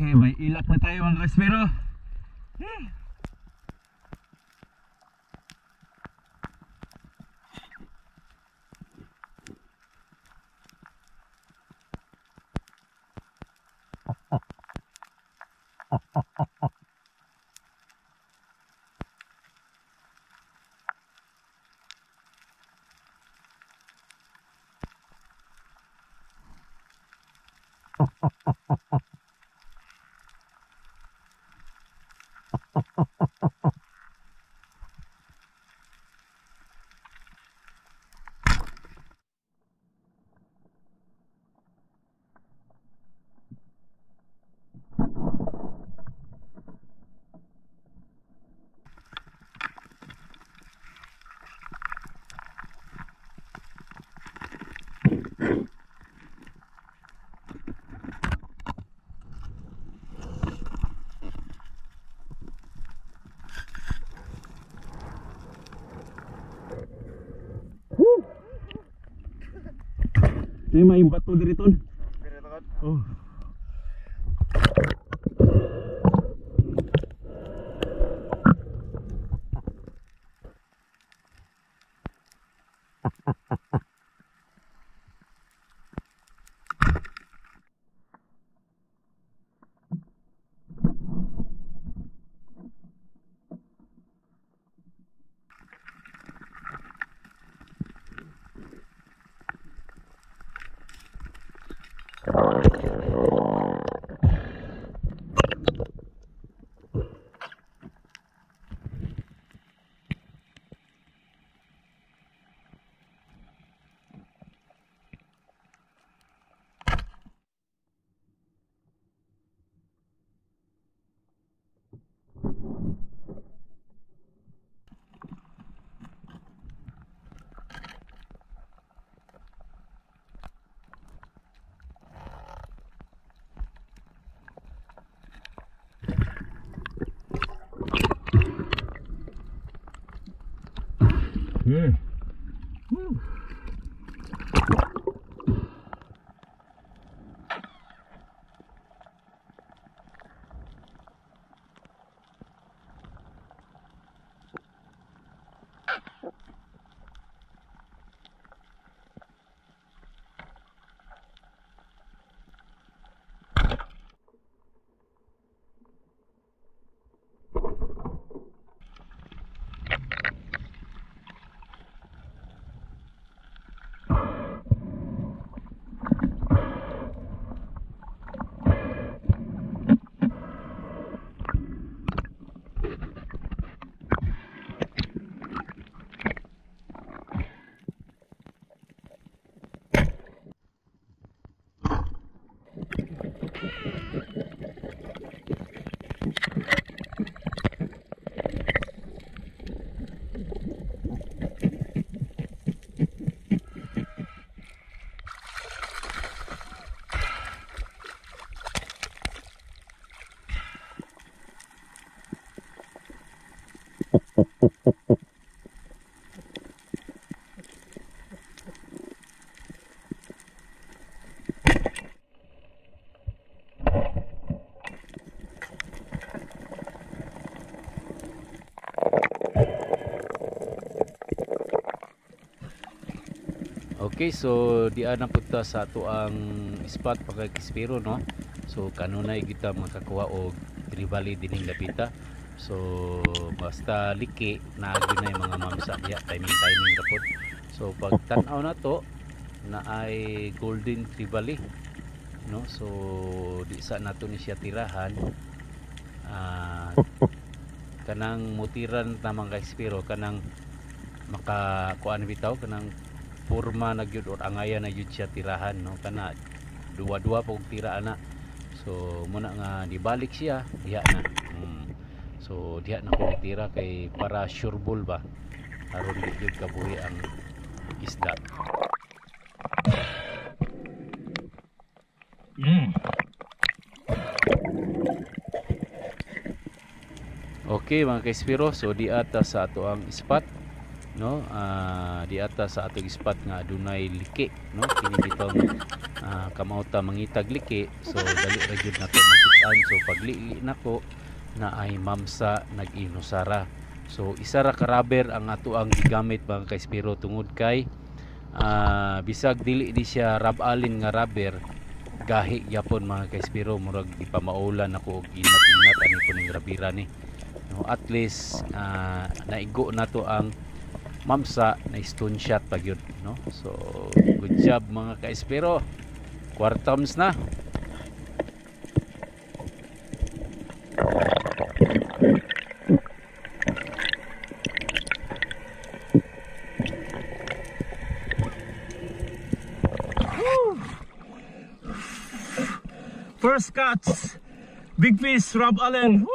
Okay, may ilak na tayo mga kaespero. May may bato diri ton. Oh. Yeah. Woo. Okay, so diyan na punta sa ato ang spot pagkakispiro, no? So kanunay kita makakuha og tribali dining dapita. So basta liki naagi na yung mga mamsa diya, timing kapod. So pag tan-aw na to na ay golden tribali, no? So di sa nato ni siya tirahan. Kanang mutiran tamang kaespiro, kanang makakuan bitaw, kanang purma na gyud or angayan na gyud siya tirahan, no? Kana duwa-duwa pog tira ana. So muna nga dibalik siya diha na. So diha na ko tira kay para sure ball ba, aron di gyud kabuhi ang isda. Okay mga kaespiro, so diata sa ato ang spot, no? Diata sa atong spot nga adunay liki, no? Kini bitong kamauta mangitag liki, so dali ra gyud nato makita. nakitaan. So paglili nako na ay mamsa nag-inusara. So isa ra ka rubber ang ato ang gigamit, mga kaispiro, tungod kay bisag dili di siya Rob Allen nga rubber, gahi gyapon, mga kaispiro. Murag gipamaulan ako og inat-inat ani po ning rabira ni, no? At least naigo na to ang mamsa na stone shot pag yun, no? So good job, mga kaispiro, kwartams na. First catch. Big fish, Rob Allen. Woo!